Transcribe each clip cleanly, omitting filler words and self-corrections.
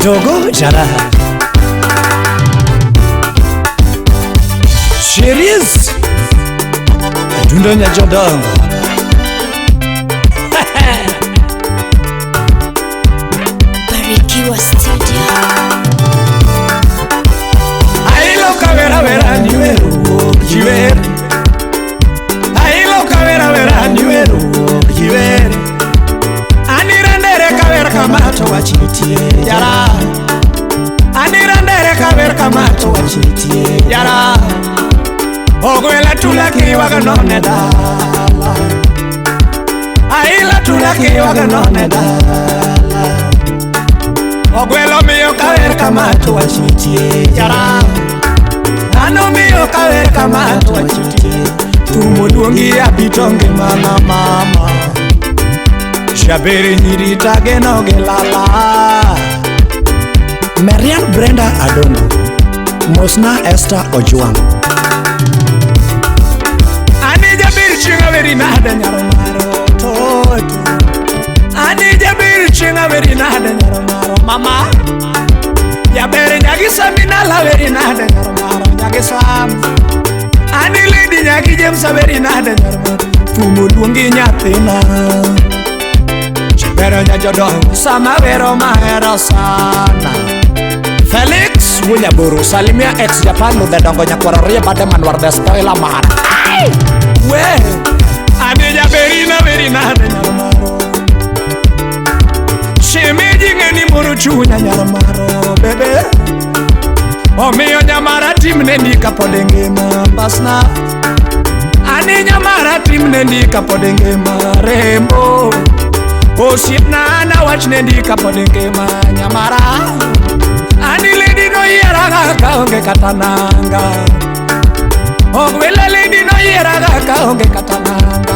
Dogo jara. Cherise Dundo nyajodongo. Barikiwa Studio. Ailo kavera vera niweru jiwer. Ailo kavera vera niweru jiwer. Anirendere kavera kamato wachitie yara. Anirendere kavera kamato wachitie yara. Ogwela tula kiwaga none dala. Aila tula kiwaga none dala. Ogwelo miyo kawer kamato wachitie yara. Ano miyo kawer kamato wachitie. Tumo duongi abitonge mama mama. Shaberi nyiri tageno gi lala. Marian Brenda Adongo. Mosna Esther Ojwang. Ani jabir chinga veri nade nyaro maro toto. Ani jabir chinga veri nade nyaro maro mama. Jabir nyagi samina la veri nade nyaro maro nyagi sam. Ani lady nyagi James veri nade nyaro maro. Tumo duongi nyathina. Jabero nyajodongo sama vero mahero sana. Felix Wunyaburu salimia ex Japan ludhedongo nyakwaro rie bade manwar the spoiler man. We ani jaberina verina nyaro maro. Shemeji ng'eni moro chunya nyaro maro bebe. Omiyo nyamara timne ndi kapod ngima basna. Ani nyamara timne ndi kapod ngima rembo. Osiepna ana wachne ndi kapod ngima nyamara. Ani lady no yieraga kaonge kata nanga. Ogwela lady no yieraga kaonge kata nanga.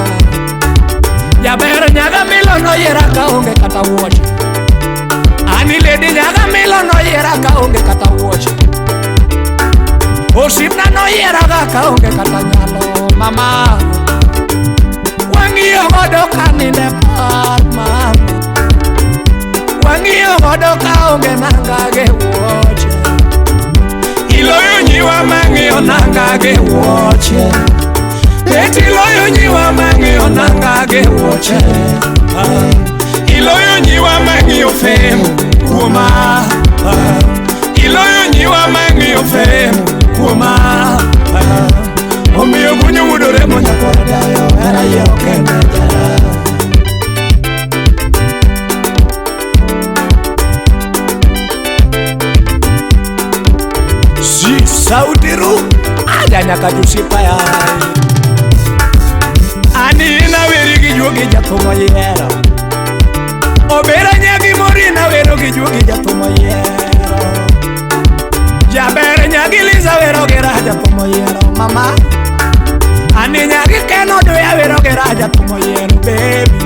Jaber nyaga milo no yiera kaonge kata wuoche. Ani lady nyaga milo no yiera kaonge kata wuoche. Osiepna no yieraga kaonge kata nyalo mama. Wang'iyo godo kaninde par mama. Wang'iyo godo kaonge nanga gi wuoche. Iloyo nyiwa mang'iyo nanga gi wuoche. Eti iloyo nyiwa mang'iyo nanga gi wuoche. Iloyo nyiwa mang'iyo fem kuoma. Iloyo nyiwa mang'iyo fem kuoma. Omiyo gunyo wudore monyakwar dayo hera yiero kende jara. Si sautiru aja nyaka jusipa ya. Ani naweri gi juogi jathum oyiero. Obera nyagi mori nawero gi juogi jathum oyiero. Jaber nyagi Liza wero gi Raja thum oyiero mama. Ani nyagi Ken Oduya wero gi Raja thum oyiero baby.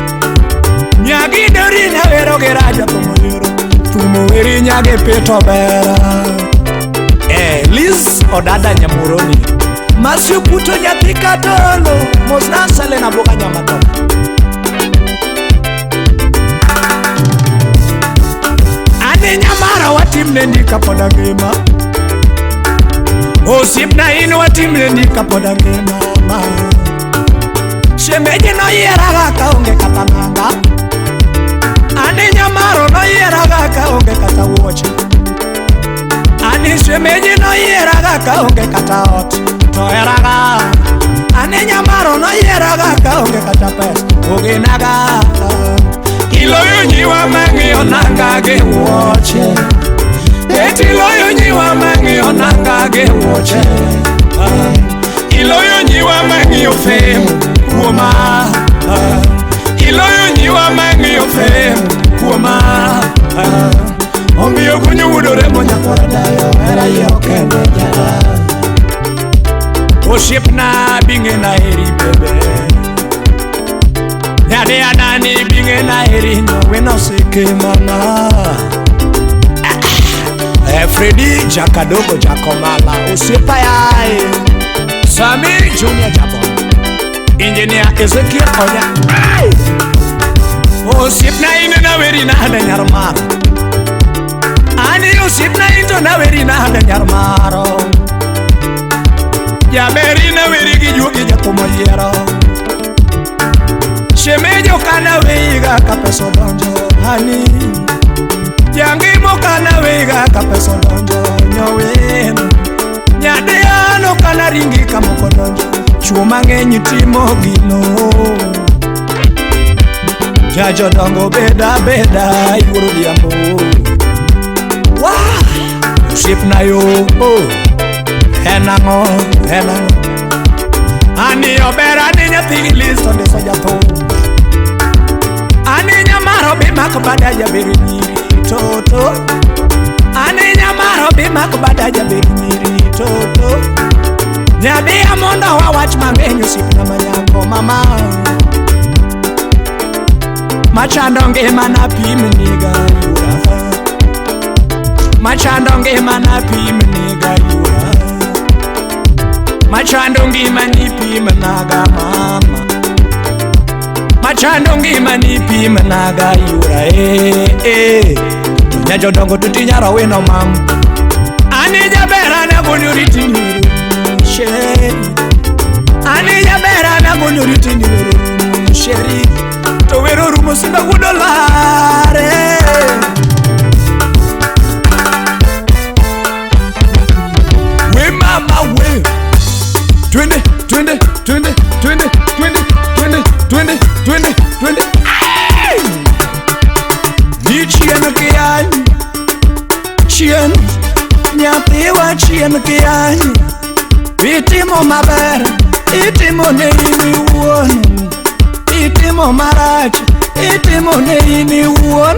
Nyagi Dorina wero gi Raja thum oyiero. Thum oweri nyagi Pito Bera. Liz Odada Nyamuroni. Masio Puto nyathi Katolo. Mosna Selena Boga Nyamato. Ani nyamara watimne ndi kapod angima. Osiepna in watimne ndi kapod angima ma. Shemeji noyieraga kaonge kata nanga. Ani nyamaro noyieraga kaonge kata wuoche. Ani shemeji noyieraga kaonge kata ot to heraga. Ani nyamaro noyieraga kaonge kata pesa ogenaga. Iloyo nyiwa mang'iyo nanga gi wuoche. Eti iloyo nyiwa mang'iyo nanga gi wuoche. Iloyo nyiwa mang'iyo fem kuoma. Iloyo nyiwa mang'iyo fem kuoma. Omiyo gunyo wudore monyakwar dayo hera yiero kende jara. Osiepna bing'e na heri bebe. Nyade anani bing'e na heri nyoweno sike mama. Freddy Jakadogo Jakomala osiepa yae. Sami Junior Jabo. Engineer Ezekiel Onya. Osiepna in naweri nade nyar maro. Ani osiepna into naweri nade nyar maro. Jaberi naweri gi juogi jathum oyiero. Shemejo kana weiga ka pesa odonjo hani. Jangimo kana weiga ka pesa odonjo nyowen. Nyadiano kana ringi kamoko donjo. Chuo mang'eny timo gino. Jajodongo beda beda yuoro dhiambo. Wa osiepna yo en ang'o en ang'o. Ani ober ani nyathi listo ndeso jathum. Ani nyamaro bi mak bada jaber nyiri toto. Ani nyamaro bi mak bada jaber nyiri toto. Nyadia mondo wawach mang'eny osiepna manyako mama. Machando ngimana pim niga yura. Machando ngimana pim niga yura. Machando ngimani pim naga mama. Machando ngimani pim naga yura eh eh. Nyajodongo tutinyaro wino mam. Ani jabera na gonyoritini sheri. Ani jabera na gonyoritini sheri. To wero rumo simba wuod lare. We mama we. Twende twende twende twende twende twende twende twende twende. Ni chien kiyany chien nyathiwa chien kiyany. Itimo maber itimo ne in iwuon. Itimo marach itimo ne in iwuon.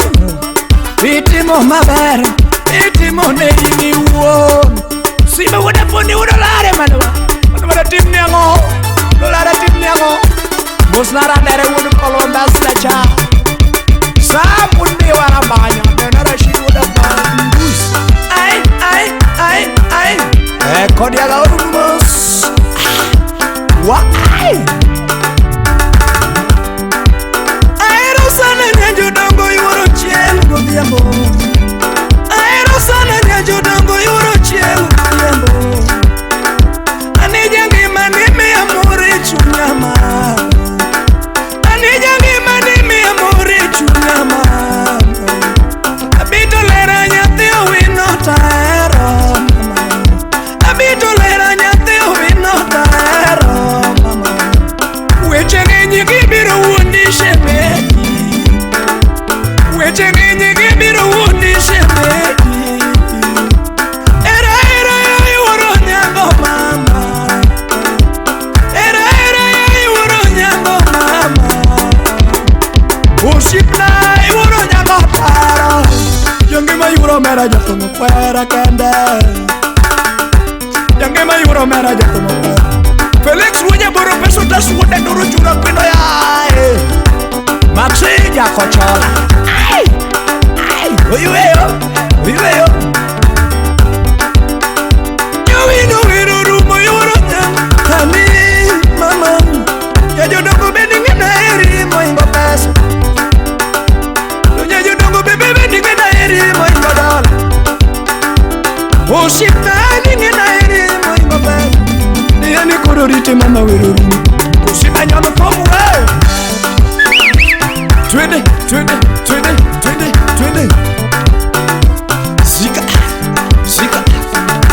Itimo maber itimo ne in iwuon. Simba wuod afundi wuod olare manwa. Mano timni ang'o? Dolare timni ang'o? Mosna radere wuod Columbus cha. Samundi waramanyo dena Rashid wuod Abandus. Ai ai ai ai. E kodiaga orumos. Wa ai. Ahero sana nyajodongo yuoro chieng' godhiambo. Ahero sana nyajodongo yuoro chieng' godhiambo. Ani jangima ni miya mor e chunya ma. Ani jangima ni miya mor e chunya ma. Abito lera nyathi owino tahero mama. Abito lera nyathi owino tahero mama. Weche ng'eny gibiro wuondi shemeji. Weche ng'eny gibiro wuondi shemeji. Era era yuoro nyango mama. Era era yuoro nyango mama. Osiepna yuoro nyango paro. Jangima yuoro mera jathum kwera kende. Jangima yuoro mera jathum kwera. Felix wuonya boro peso tas wuode duro chura kwino yae. Maxi jakochola. Ai! Ai! Oyueyo! Oyueyo! Nyowino wero rumo yuoro nyang. Ani mama. Jajodongo bende ng'ena eri moingo pesa. To jajodongo bebe bende ng'ena eri moingo dola. Osiepna ni ng'ena eri moingo pesa. Ni koro rite mama wero rumo. Osiepna nyono thum we. Twende twende twende twende twende. Zika zika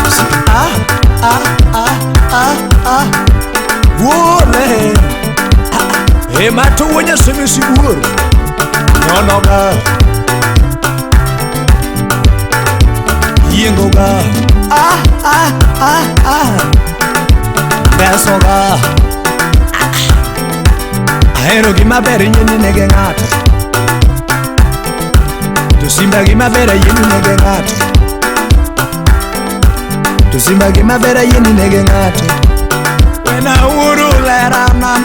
zika. Ah ah ah ah ah. Wuore. Ema to wuonya semesi wuor. Nyonoga. Yiengoga. Ah ah ah ah. Besoga. Ahero gima ber yieni nege ng'ato. To simba gima ber yieni nege ng'ato. To simba gima ber yieni nege ng'ato. Wena uru lera na.